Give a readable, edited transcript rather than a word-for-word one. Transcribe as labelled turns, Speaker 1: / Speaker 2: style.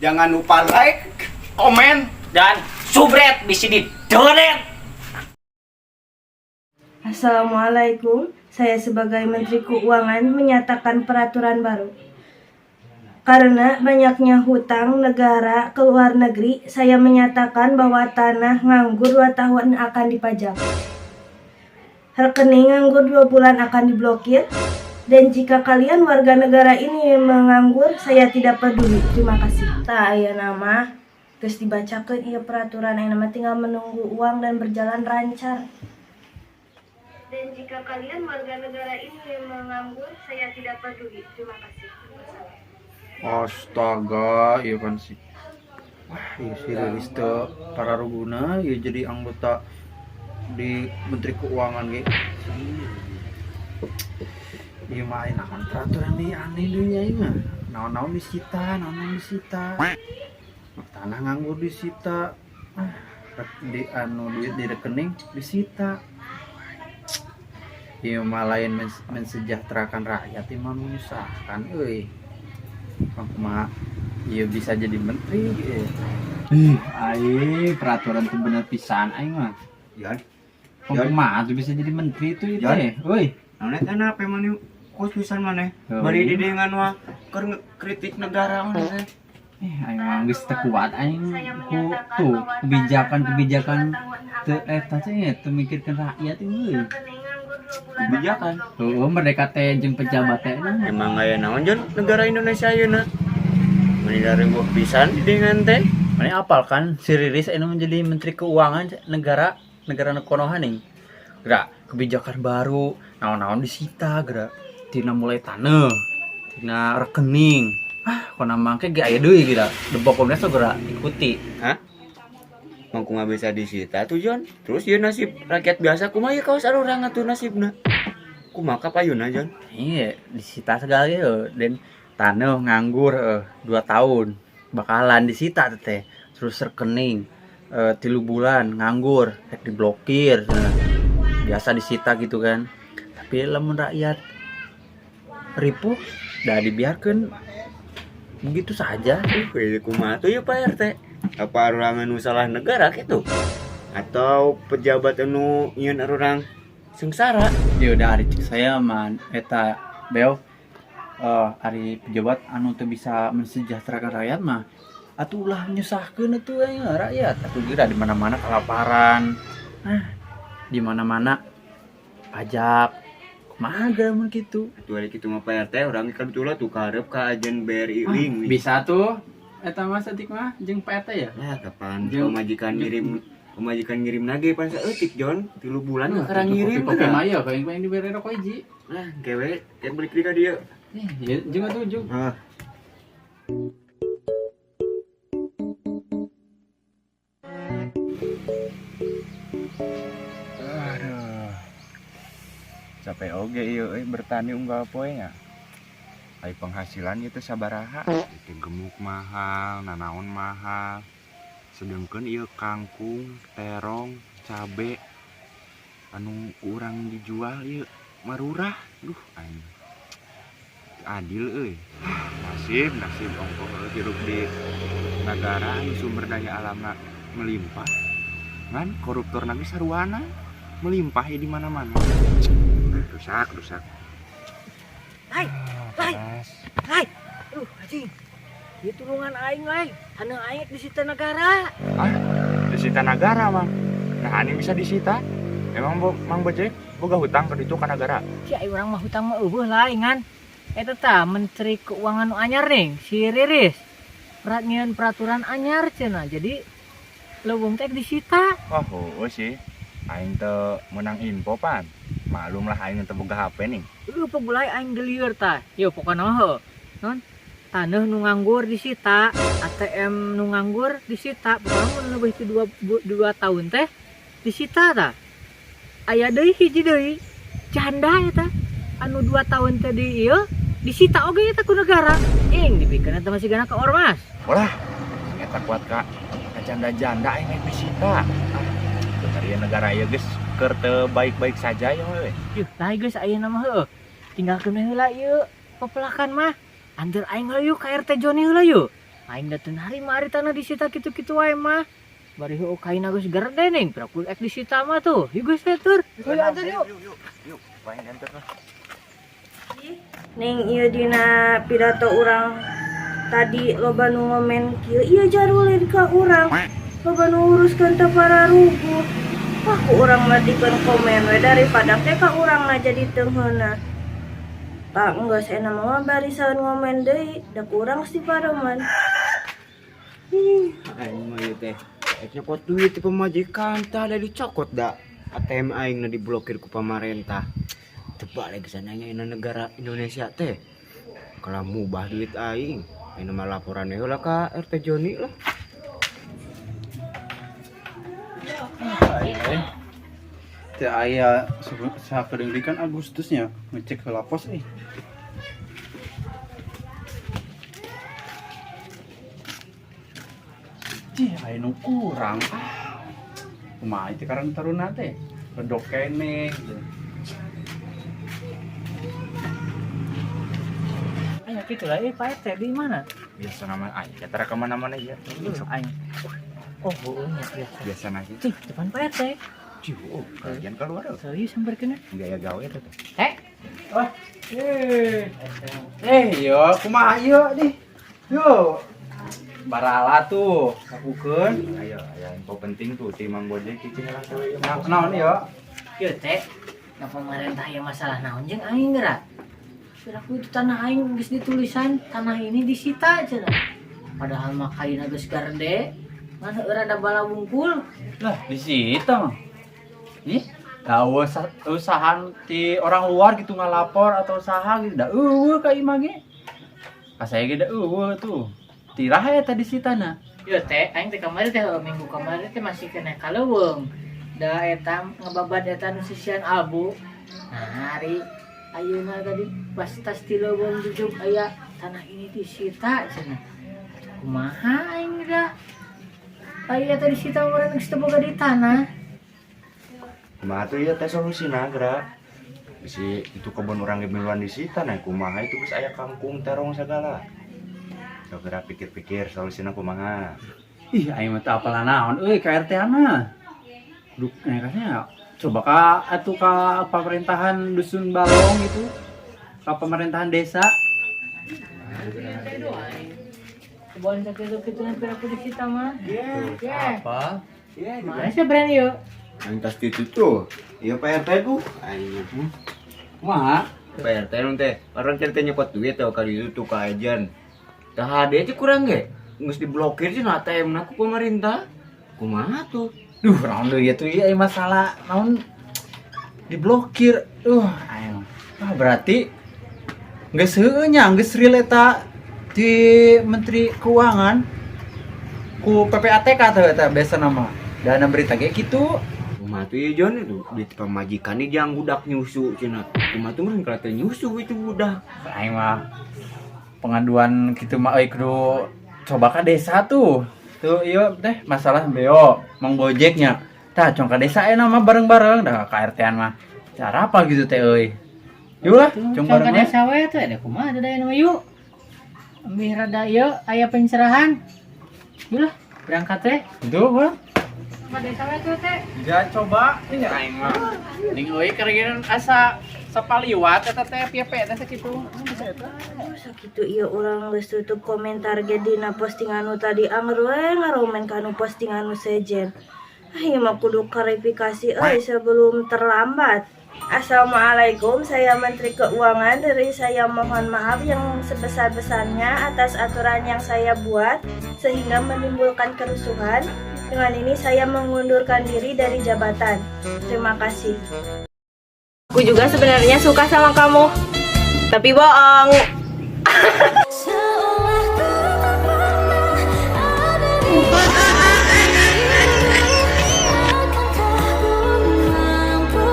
Speaker 1: Jangan lupa like,
Speaker 2: Komen
Speaker 3: dan subret di sini donet.
Speaker 4: Assalamualaikum, saya sebagai Menteri Keuangan menyatakan peraturan baru. Karena banyaknya hutang negara ke luar negeri, saya menyatakan bahwa tanah nganggur 2 tahun akan dipajak. Rekening nganggur 2 bulan akan diblokir. Dan jika kalian warga negara ini menganggur, saya tidak peduli. Terima kasih. Tah aya nama, terus dibacakan iya peraturan aya nama tinggal menunggu uang dan berjalan lancar. Dan jika kalian warga negara ini menganggur, saya tidak peduli. Terima kasih.
Speaker 2: Astaga, iya kan sih. Wah, iya si Riris teu pararuguna iya jadi anggota di Menteri Keuangan ge. Iya mah naon peraturan di aneh dunya ieu mah. Naon-naon disita, naon-naon disita. Tanah nganggur disita. Ah, di anu duit di rekening disita. Ieu mah lain mensejahterakan rakyat, ieu mah menyusahkan euy. Bang kumaha ieu bisa jadi menteri ge. Ih, aing peraturan tuh bener pisan aing mah.
Speaker 1: Yan.
Speaker 2: Bang kumaha tuh bisa jadi menteri tuh itu
Speaker 1: Yan.
Speaker 2: teh. Euy.
Speaker 1: Naon eta na apa maneh kos pisan maneh.
Speaker 2: Oh,
Speaker 1: Bari
Speaker 2: iya.
Speaker 1: didengan mah keur kritik negara maneh teh.
Speaker 2: Aing mah geus teu kuat aing ku tuh kebijakan-kebijakan teu eta teh teu mikirkeun rakyat euy.
Speaker 1: Kebijakan.
Speaker 2: Heueuh, mereka teh jeung pejabat teh nah.
Speaker 1: Emang aya naon Jon negara Indonesia ayeuna? Meni riweuh pisan didengan teh.
Speaker 2: Mana apal kan si Riris anu menjadi menteri keuangan negara negara nu konohan nih. Gerak kebijakan baru, naon-naon disita gerak. Tina mulai taneuh, tina rekening. Ah, kona mangke ge aya deui geura. Debok komdes geura ikuti.
Speaker 1: Hah? Mang kumaha bisa disita tuh Jon? Terus ieu nasib rakyat biasa kumaha ieu kawas urang atuh nasibna? Kumaha kapayuna Jon?
Speaker 2: Iya, disita segala gitu. Dan taneuh nganggur 2 tahun bakalan disita teh. Terus rekening 3 bulan nganggur rek diblokir. Nah, biasa disita gitu kan. Tapi lamun rakyat ripuh dah dibiarkan begitu saja.
Speaker 1: Ieu kumaha tuh ya Pak RT? Apa urang anu salah negara gitu? Atau pejabat anu nyieun urang sengsara?
Speaker 2: Ya udah ari cek saya mah eta beo, ari pejabat anu teu bisa mensejahterakan rakyat mah atuh ulah nyusahkeun atuh rakyat atuh geura di mana-mana kelaparan. Ah, di mana-mana pajak kumaha geura mun kitu.
Speaker 1: Atuh ari kitu mah Pak RT urang kan tula tuh karep ka agen BRI
Speaker 2: Ah,
Speaker 1: Link.
Speaker 2: bisa tuh eta mah saeutik mah jeung Pak RT ya.
Speaker 1: Lah kapan
Speaker 2: Jeung-
Speaker 1: pamajikan ngirim, pamajikan ngirim nage pan saeutik Jon, 3 bulan karang ngirim.
Speaker 2: Kopi mah ya kayak yang dibere rokok hiji.
Speaker 1: Lah kewe yang balik deui ka dieu.
Speaker 2: Eh, ya, jeung atuh jeung.
Speaker 1: Hah.
Speaker 5: Aduh. Capek oge ieu euy bertani unggal poe nya. Ai penghasilan ieu teh sabaraha? Itu gemuk mahal, nanaon mahal. Sedengkeun ieu kangkung, terong, cabe anu kurang dijual ieu marurah. Duh aing. Teu adil euy. Nasib, nasib ongkoh euy hirup di negara anu sumber daya alamna melimpah. Ngan koruptor ge saruana melimpah ya di mana-mana. Rusak, rusak.
Speaker 6: Lai, lai,
Speaker 5: Panas.
Speaker 6: lai. Duh, anjing. Ieu tulungan aing, lai. Taneuh aing disita negara.
Speaker 5: Ah, disita negara, Mang. Nah, ini bisa disita. Emang Mang Bejek boga hutang ke ditu ka negara?
Speaker 6: Si aing urang mah hutang mah eueuh lah ngan. Eta tah Menteri Keuangan nu anyar nih, si Riris. Nyieun peraturan anyar cenah. Jadi leuweung teh disita.
Speaker 5: Wah, heueuh sih. Aing teu meunang info pan. Maklum lah aing teu boga HP nih.
Speaker 6: Eueuh pegulai aing gelieur tah. Yo pokona mah heuh. Non taneuh nu nganggur disita, ATM nu nganggur disita. Pokona mun leuwih ti 2 tahun teh disita tah. Aya deui hiji deui janda eta anu 2 tahun teh di ieu disita oge eta ku negara. Ing dibikeun eta masih gana ka ormas.
Speaker 5: Walah, eta kuat ka janda-janda aing rek disita. Ah, bener ya negara ieu geus keur teu baik-baik saja ya we.
Speaker 6: Yuh, lain geus ayeuna mah heueuh. Tinggalkeun we heula ieu pepelakan mah. Anteur aing heula yuk ka RT Joni heula yuk. Aing da teu narima ari tanah disita kitu-kitu wae mah. Bari heueuh kaina geus garede ning, piraku ek disita mah tuh. Yuk geus teh tur. Yuk antar yuk.
Speaker 5: Yuk, yuk, paling antar lah.
Speaker 4: Ning ieu dina pidato urang tadi loba nu ngomen kieu, ieu jarulin ka urang. Loba nu uruskeun teu pararuguh. Wah, ku urang matikeun komen we daripada ke ka urangna jadi teu ngeunah. Tah enggeus enak mah barisan ngomen deui, da ku urang geus dipareman.
Speaker 1: Ih, aing mah ieu teh. Rek nyokot duit ti pamajikan tah da dicokot da. ATM aing na diblokir ku pamarentah. Teu balik sananya ina negara Indonesia teh. Kalau mubah duit aing, aing mah laporan heula ka RT Joni lah.
Speaker 2: Teu aya sakedeung kan Agustusnya ngecek heula pos euy. Cih, aya nu kurang. Ah. Kumaha teh karang taruna teh? Redok keneh gitu.
Speaker 6: Ayo kitu lah, Pak RT di mana?
Speaker 5: Biasa nama aing, kita tara kemana-mana ya.
Speaker 6: Aing. Oh, heueuh nya biasa.
Speaker 5: Biasa nage.
Speaker 6: Cih, depan Pak RT.
Speaker 5: Cih, oh, kalian keluar.
Speaker 6: Serius sampeurkeun.
Speaker 5: Gaya gawe teh.
Speaker 6: Eh.
Speaker 2: Wah. Yo, kumaha ieu dih? Yo. Barala tuh, lakukeun.
Speaker 5: Ayo, aya info penting tuh ti Mang Gojek cicing lah teh.
Speaker 2: Nah, naon ieu?
Speaker 6: Ieu teh, na pemerintah yang masalah naon jeung aing geura. Piraku itu tanah aing geus ditulisan tanah ini disita cenah. Padahal mah kaina geus garede, ngan heueuh rada bala wungkul.
Speaker 2: Lah, disita mah. Ih, tahu usahaan ti orang luar gitu ngalapor atau usaha gitu da eueuh ka imah ge. Ka saya ge da eueuh tuh. Tirah eta disita na.
Speaker 6: Ieu teh aing teh kamari teh minggu kamari teh masih kena ka leuweung. Da eta ngebabad eta nu sisian abu. Nah, hari ayeuna tadi pas tas ti leuweung jujuk aya tanah ini disita cenah. Kumaha aing da? Aya tadi disita urang geus teu boga di tanah.
Speaker 5: Kumaha tuh ieu teh solusina geura? Bisi itu kebun urang ge miluan disita nah kumaha itu geus aya kangkung terong segala. Sok geura pikir-pikir solusina kumaha.
Speaker 2: Ih, aing mah teu apal naon euy ka RT-ana. Duh, kasnya coba ka atuh ka pemerintahan dusun Balong gitu. Ka pemerintahan desa.
Speaker 6: Kebon sakitu-kitu pira aku disita mah. Iya.
Speaker 2: Apa?
Speaker 1: Iya,
Speaker 6: Mana sih berani yuk?
Speaker 1: Aing tas titu tuh. Iya Pak RT bu. Aing
Speaker 2: Kumaha?
Speaker 1: Pak RT nu teh. Orang cerita nyokot duit tau kali itu tuh ka ajan. Tah hade aja kurang ge. Geus diblokir sih ATM na ku pemerintah. Kumaha tuh?
Speaker 2: Duh, naon deui ieu tuh ieu masalah naon diblokir. Aing. Wah, berarti geus heueuh nya, geus real eta di Menteri Keuangan ku PPATK tuh eta biasa nama. Dana berita kayak gitu.
Speaker 1: Kumaha tuh ieu Jon itu duit pamajikan ini jang budak nyusu cenah. Kumaha tuh meureun kalau teh nyusu itu budak.
Speaker 2: Aing mah pengaduan gitu mah euy kudu coba ka desa tuh. Tuh ieu teh masalah beo Mang Gojeknya. Tah cong ka desa enak mah bareng-bareng dah ka RT-an mah. Cara apa gitu teh euy. Yuk lah, cong
Speaker 6: Cong ka
Speaker 2: bareng we.
Speaker 6: desa we tuh ada kumaha da aya mah yuk. Ambil rada ieu aya pencerahan. Yuk lah, berangkat teh.
Speaker 2: Tuh, gua.
Speaker 6: Ka desa we tuh teh.
Speaker 2: Ja coba ini aing mah. Ning euy karagiran asa sapaliwat eta teh pieu-pieu teh sakitu.
Speaker 4: Aduh, sakitu ieu urang geus tutup komentar ge dina postingan nu tadi anger we ngaromen ka nu postingan nu sejen. Ah, ieu mah kudu klarifikasi euy sebelum terlambat. Assalamualaikum, saya Menteri Keuangan. Dari saya mohon maaf yang sebesar-besarnya atas aturan yang saya buat sehingga menimbulkan kerusuhan. Dengan ini saya mengundurkan diri dari jabatan. Terima kasih.
Speaker 7: Aku juga sebenarnya suka sama kamu, tapi bohong.
Speaker 8: Seolah tak pernah ada di Akankah ku mampu?